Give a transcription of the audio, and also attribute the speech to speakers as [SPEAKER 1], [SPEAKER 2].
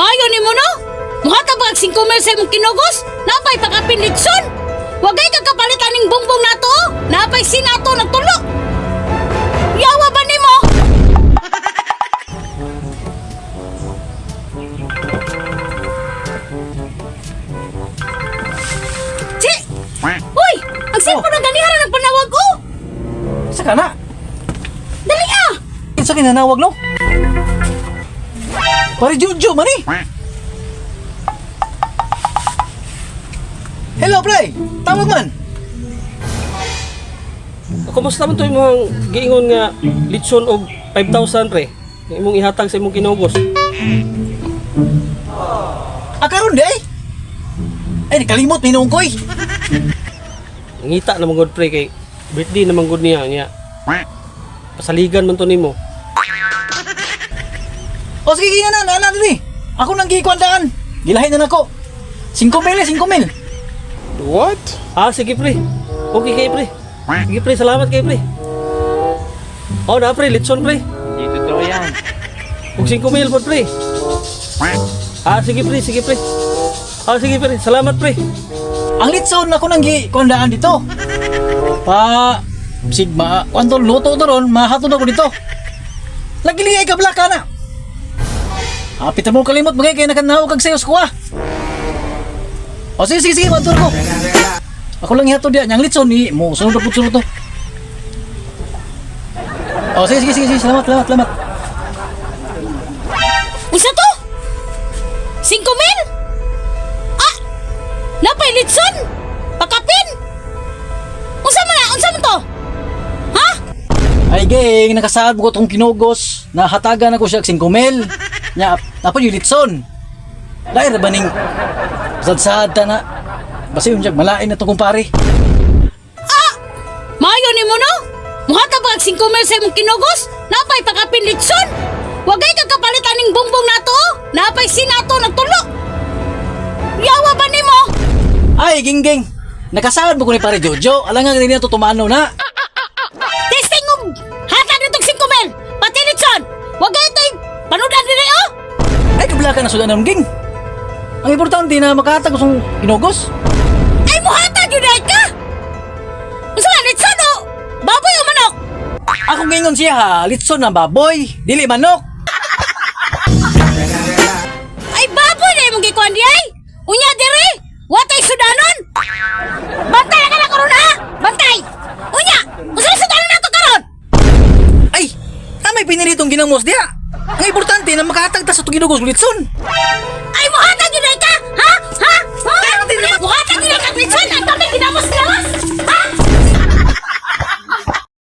[SPEAKER 1] Maayo nimo no? Muhatag ba og 5 mil sa imong kinugos? Napay pakapin litson. Wagay ka kapalit aning bongbong nato. Oh. Napay sinato nagtulo. Yawa ba nimo? Chi! Uy! Ang cellphone ng ganihara ng panawag ko!
[SPEAKER 2] Sa kana?
[SPEAKER 1] Dali ah!
[SPEAKER 2] Sa kinanawag no? Pare Jojo man eh. Hello pre, tawag man.
[SPEAKER 3] Kumusta man to imong giingon nga litson og 5,000 pre? Nga imong ihatag sa imong kinugos.
[SPEAKER 2] Ah, karon di ay. Ay, nakalimot ni noong koy.
[SPEAKER 3] Ngita na man gud pre kay birthday na man gud niya niya. Pasaligan man to nimo.
[SPEAKER 2] O sige, sige na, na, na, dili. Ako nang gikuan daan. Gilahin na nako. 5 mil, eh, 5 mil.
[SPEAKER 4] What?
[SPEAKER 3] Ah, sige pre. Okay kay pre. Sige pre, salamat kay pre. Oh, na pre, litson pre.
[SPEAKER 5] Hindi totoo yan.
[SPEAKER 3] Og 5,000 pod pre. Ah, sige pre, sige pre. Ah, sige pre, salamat pre.
[SPEAKER 2] Ang litson ako nang gikuan daan dito. Pa sigma, kwanto luto to ron, mahatod ako dito. Lagi ay kablaka na. Hapit na mo kalimot bagay kay nakanaw kag sayos ko ah. O sige sige sige, kwanto ko. Ako lang ihatod diyan, ang litson ni mo sunod na pud sunod to. O sige sige sige, sige, salamat salamat salamat.
[SPEAKER 1] Unsa to? 5 mil? Ah! Napay litson? Pakapin? Unsa man na? Unsa man to? Ha?
[SPEAKER 2] Ay geng, nakasaad ko tong kinugos, nahatagan ako siya og 5 mil. Nya, napod yung litson. Dahil ba ning sad-sad ta na. Basta yun siya, malain na to kumpare.
[SPEAKER 1] Maayo nimo no? Muhatag ba og 5 mil sa imong kinugos? Napay pakapin litson? Wagay ka kapalit aning bongbong nato. Oh. Napay sinato nagtulo. Yawa ba nimo?
[SPEAKER 2] Ay, ging ging. Nakasaad mo ko ni pare Jojo. Alam nga din to tumano na.
[SPEAKER 1] Testing og hatag nitong 5 mil. Pati litson. Wagay tay panudan diri oh.
[SPEAKER 2] Ay, kabla ka na sudan ng ging. Ang importante na makahatag ko sa kinugos.
[SPEAKER 1] Ay muhatag yun ay ka. Unsa man litson o? Baboy o manok?
[SPEAKER 2] Akong gingon siya ha, litson na baboy, dili manok.
[SPEAKER 1] Ay baboy na imong gikuan di ay. Unya diri, watay sudanon. Bantay na ka na karon ha. Bantay. Unya, unsa man sudanon nato karon?
[SPEAKER 2] Ay, tamay pinilitong ginamos diya. Ang importante na makahatag ta sa itong kinugos litson.